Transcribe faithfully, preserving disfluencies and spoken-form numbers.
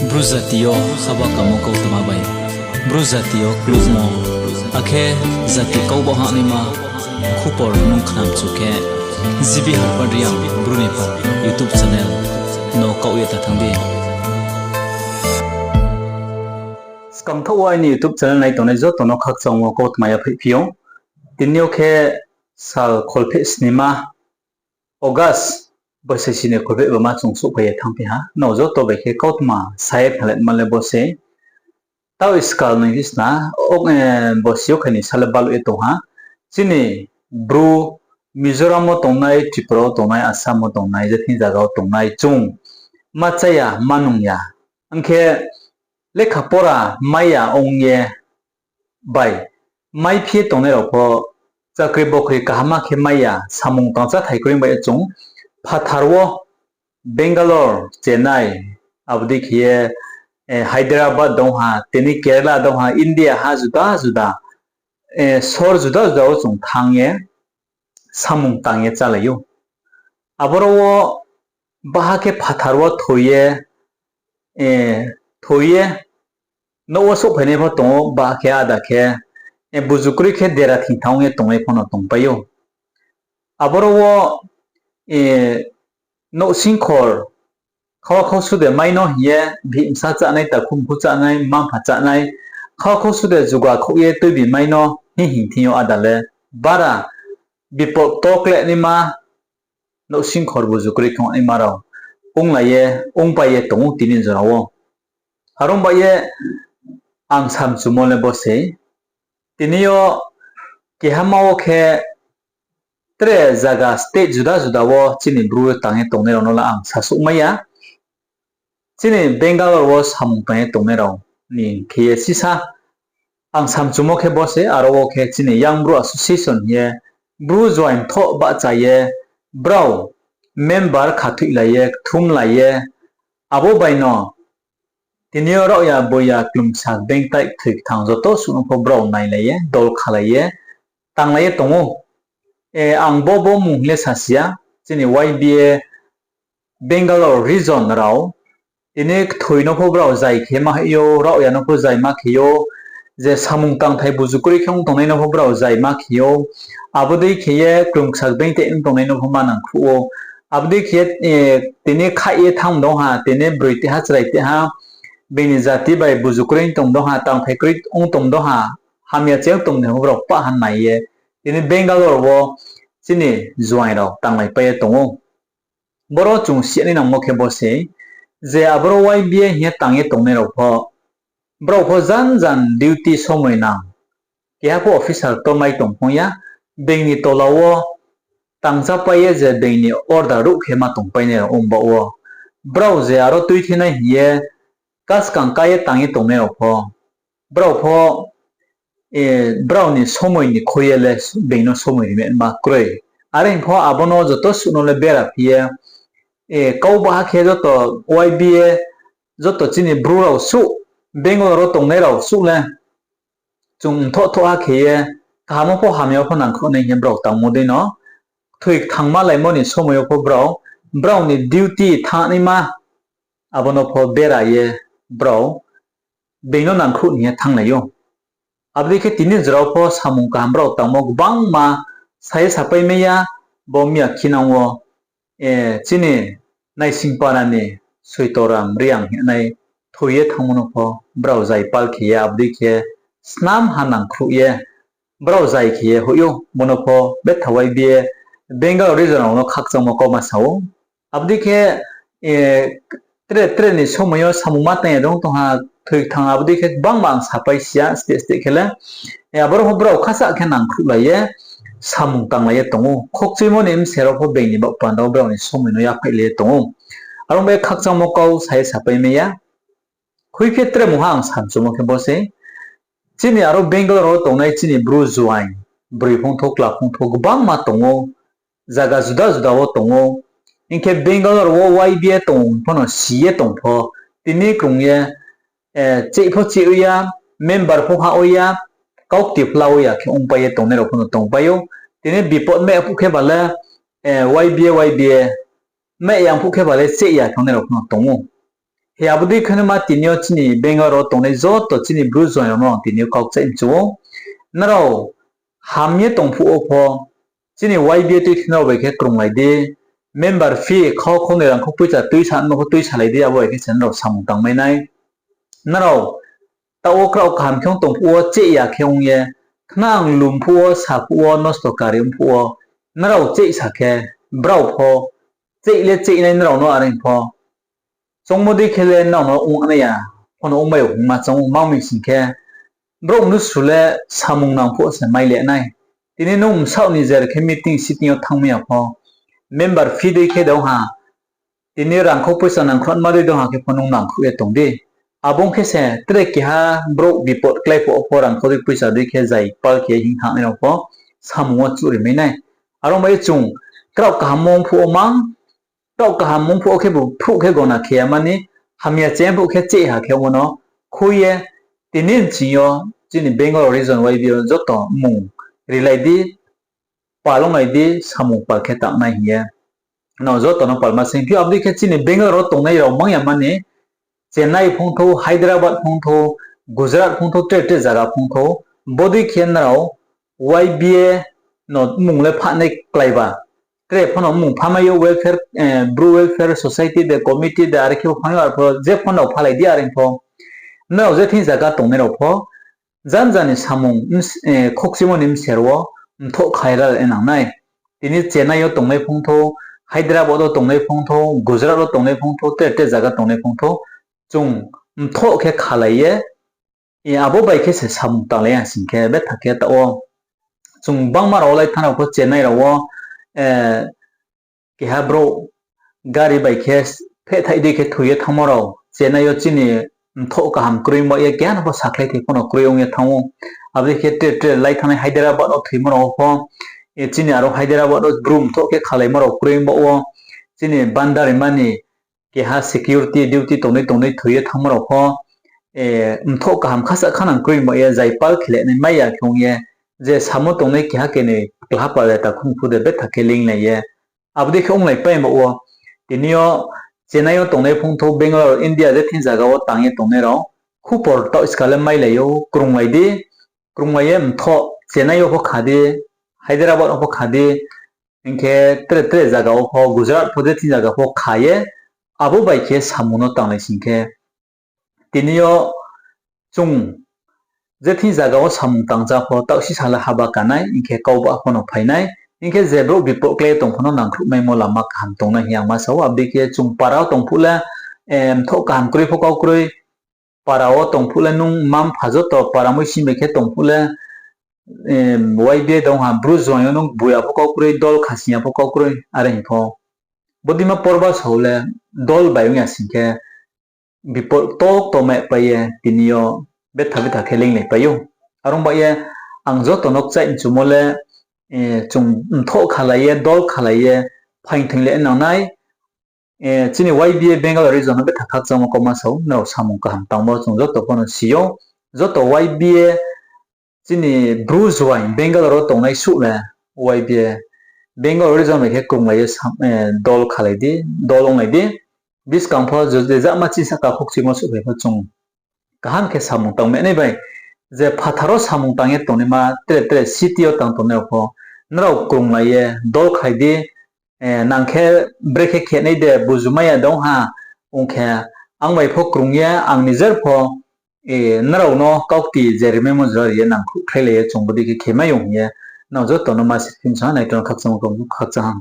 Bru jati yo haba kamo kautma bai Bru jati yo klukmo, akhe jati kau ba hahnaima khupor nung khnamchu khe, G B Harpad Reang Bru ni pha YouTube channel no kaoh ye ta thanng di. Skang thaoh wo aini YouTube channel nai tongnai joto no khakchangmo kautma yaphaihphi ou. Tini yo khe sal kholpheh snima, August, boisai sini kholpheh bama chung souhphai ye thanngphi ha. Nrao joto bai khe kautma sa ye khnalaima le bo se. Tao iskal ni hisna, bo si yo khe ni sa le baluh ye tong ha. Chini Bru Mizoram wo tongnai, Tripura wo tongnai, Assam wo tongnai, je thing zaga wo tongnai chung ma chá ya, ma nung ya. Ong khe lekha pora mai ya ong ye bai maiphi ye tongnai rao pho chakri bokri kaham khe mai ya, samung tang cháthai kroi bai ye chung phathar wo Bangalore, Chennai, abo dei khe ye Hyderabad dong ha, tini Kerala dong ha, India ha juda juda, sor juda juda wo chung thanng ye samung tang ye chálai ou. Aboro wo baha khe phathar wo thoi ye, thoi ye nouh wo souhphainai pho tong ou, baha khe áda khe buzu kroi khe dera thing thanng ye tongnai pho no tongpai ou. Aboro wo nouhsingkhor khau khau su de mai no hing ye, bihih bsa chánai, takhu mkhu chánai, mma mpha chánai, khau khau su de juga khouh ye tuibi mai no hing hing thing yo áda le bara bipot tokleh naima nouhsingkhor buzu kroi khe ongnaima rao onglai ye, ongpai ye tong ou tini jora wo. Are ong bai ye ang samchumo le bo se. Tini yo kehama wo khe tre zaga state juda juda wo chini Bru tang ye tongnai rao no le ang sasuhmai ya. Chini Bangalore wo samung tang ye tongnai rao ni khe ye sisa ang samchumo khe bo se, aro wo khe chini Young Bru Association hing ye Bru join thoh bahcha ye brao member khathoihlai ye, kthumlai ye, abo bai no tini yo raohya boya klumsa bengtai kthoi kthang joto suh no pho brao nailai ye, dol khalai ye, tanglai ye tong ou. Ang bo bo mung le sasi ya, chini Y B A Bangalore region rao tini kthoi no pho brao zai khe ma hoih ou, raohya no pho zai ma khe ou, je samung tangthai buzu kroi khe ong tongnai no pho brao zai ma khe ou, abo dei khe ye klumsa bengtai ong tongnai no pho ma nangkhruh ou. Abo dei khe ye tini khaih ye thanng dong ha, tini broi teha chrai teha, bini jati bai buzu kroi ong tong dong ha, tangthai kroi ong tong dong ha, hamya che ong tong ni pho brao pah ha nai ye, tini Bangalore wo chini juaing rao tanglaipai ye tong ou. Boro chung siyanai nangmo khe bo se, je aboro Y B A hing ye tang ye tongnai rao pho, brao pho jan jan duty somoi nang, keha pho officer ktor mai tong phong ya, being ni tola wo tangchapai ye je being ni order ruh khe ma tongpainai rao ong baoh wo. Brao je aro tuithenai hing ye kaskang ká ye tang ye tongnai rao pho, brao pho brao ni somoi ni khui ye le being no somoi rimai ma kroi. Are hing pho abo no joto suh no le bera phi ye, kau baha khe joto Y B A, joto chini Bru rao suh, Bangalore wo tongnai rao suh le chung mthoh thoh ha khe ye, kaham wo pho hamya wo pho nangkhruh nai hing ye brao tangmo dei no, kthoi kthang malaimo ni somoi yo pho brao, brao ni duty thanngnaima, abo no pho bera ye brao being no nangkhruh ni ye thannglai ou. Abo dei khe tini jora wo pho samung kaham brao tangmo gbangma sa ye sapai mai ya, bo miya khinang wo chini Naisingpara ni Soitoram Reang hingnai thoi ye thanngmo no pho brao zai pal khe ye, abo dei khe snam ha nangkhruh ye brao zai khe ye hoih ou, bo no pho betha Y B A Bangalore region rao no khakchangmo kauma sa ou. Abo dei khe tre tre ni somoi yo samung ma tang ya dong tong ha, thoi kthang abo dei khe gbangma ang sapai si ya, state state khe le. Aboro pho brao khasa khe nangkhruhlai ye, samung tanglai ye tong ou. Khokchuimo ni bse rao pho being ni baoh panda wo brao ni somoi no yaphaihlai ye tong ou. Are ong bai khakchangmo kau sa ye sapai mai ya. Khuiphi tre mungha ang samchumo khe bo se. Chini aro Bangalore wo tongnai chini Bru juaing, broi phung thou, kla phung thou, gbangma tong ou, zaga juda juda wo tong ou. Hing khe Bangalore wo Y B A tong pho no si ye tong pho, tini krung ye, cheh pho cheh ya, member pho ha ya, kaukti phlao ya khe ongpai ye tongnai rao pho no tongpai ou. Tini bipot meh phuh khe ba le, Y B A, Y B A, meh yang phuh khe ba le cheh ya khe ongnai rao pho no tong ou. Hi abo dei khe no ma tini yo chini Bengal wo tongnai joto chini Bru juaing rao no ang tini yo kau kchaih mchu ou. Nrao ham ye tong phuh wo pho, chini Y B A tui khe nrao bai khe krunglai di, member fee khau khau ni rangkhou poicha tuisa no pho tuisalai di, abo bai khe se nrao samung tangmai nai. Nrao taoh wo kraoh kaham khe ong tong phuh wo cheh ya khe ong ye, khnang lum phuh wo, sa phuh wo, nosto kari ong phuh wo, nrao cheh sa khe, brao pho, cheh le cheh nai nrao no are pho. Choungmo dei khe le nrao no ong nai ya, pho no ongmai ou hingma choung ou, ma ong mi sing khe, brouh mnusu le samung nang phuh se mai le nai. Tini nung bsaoh ni jer khe meeting sitting yo thanngmai ya pho, member fee dei khe dong ha, tini rangkhou poicha nangkhruhma dei dong ha khe pho nung nangkhruh ye tong di. Abo ong khe se tre keha brouh bipot klái phuh wo pho rangkhou dei poicha dei khe zai pal khe hing thanng nai rao pho samung wo chuhri mai nai. Aro bai ye chung kraoh kaham ong phuh wo mang, kraoh kaham ong phuh wo khebu phruh khe gona khe ya mani, hamya cheh phuh khe cheh ha khe ongmo no khui ye, tini nching yo chini Bengal region Y B A joto mmung rilai di, pal onglai di, samung pal khe tangnai hing ye. Nrao joto no palma sing phi ou, abo dei khe chini Bengal wo tongnai rao mang ya mani, Chennai phungthou, Hyderabad phungthou, Gujarat phungthou, tre tre zaga phungthou, bodei khe nrao Y B A no mmung le phahnai klái ba. Tre pho no mmung phamai ou welfare, Bru Welfare Society de, committee de, are khe bo phamai ou, arpho je pho no phalai di are pho. Nrao je thing zaga tongnai rao pho, janja ni samung, khoukchimo ni bser wo mthoh khai ra nang nai. Tini Chennai yo tongnai phungthou, Hyderabad wo tongnai phungthou, Gujarat wo tongnai phungthou, tre tre zaga tongnai phungthou, chung mthoh khe khalai ye, abo bai khe se samung tanglai ya sing khe betha khe taoh wo. Chung bangma rao wo lai thanng rao pho Chennai rao wo, keha brouh gari bai khe phehthai dei khe thoi ye thanngmo rao, Chennai yo chini mthoh kaham kroi ba ye keha no pho sakhlai thai pho no kroi ong ye thanng ou. Abo dei khe tre tre lai thanngnai Hyderabad wo thoimo rao pho, chini aro Hyderabad wo Bru mthoh khe khalaimo rao kroi ba wo, chini bandar mani keha security duty tongnai tongnai thoi ye thanngmo rao pho, mthoh kaham khasa khanang kroi ba ye zai pal khe le nai mai ya khe ong ye, je samo tongnai keha keni klaha pal le takhum phu de betha khe linglai ye. Abo dei khe onglai pai ba wo, tini yo Chennai yo tongnai phungthou, Bangalore, India je thing zaga wo tang ye tongnai rao, khupor taoh ska le mailai ou, krunglai di, krunglai ye mthoh Chennai yo pho kha di, Hyderabad wo pho kha di, hing khe tre tre zaga wo pho, Gujarat pho je thing zaga pho kha ye, abo bai khe samung no tanglai sing khe, tini yo chung je thing zaga wo samung tangja pho, taoh sisa le haba ka nai, hing khe kau ba pho no phai nai, hing khe je brouh bipot klái tong pho no nangkhruhmaimo lama kaham tongnai hing ye ang ma sa ou. Abo dei khe chung para wo tong phuh le, mthoh kaham kroi pho kau kroi, para wo tong phuh le nung mma-mpha joto para moi sing bai khe tong phuh le, Y B A dong ha, Bru juaing yo nung buya pho kau kroi, dol khasing ya pho kau kroi, are hing pho. Bodeima porba sao le dol bai ong ya sing khe, bipot ktor ktor maipai ye tini yo betha betha khe linglai pai ou. Are ong ba ye ang joto no kchaih mchumo le, chung mthoh khalai ye, dol khalai ye, phaing thoing le nang nai, chini Y B A Bengal region no betha khakchangmo kauma sa ou, nrao samung kaham tangmo chung joto pho no si ou, joto Y B A chini Bru juaing Bengal wo tongnai suh le Y B A Bengal region bai khe krunglai ye dol khalai di, dol onglai di. Buskang pho je jama chini sahka khokchimo suh bai pho chung kaham khe samung tang menai bai, je phathar wo samung tang ye tongnaima tre tre city yo tang tongnai rao pho nrao krunglai ye dol khalai di. Nang khe brekhe khenai de bujumai ya dong ha, ong khe ang bai pho krung ye ang nijer pho nrao no kaukti je rimaimo jora ri ye nangkhruh khlailai ye chung bodei khe khemai ou hing ye nrao joto no ma se phimsa nai tong khakchangmo khakchang ha.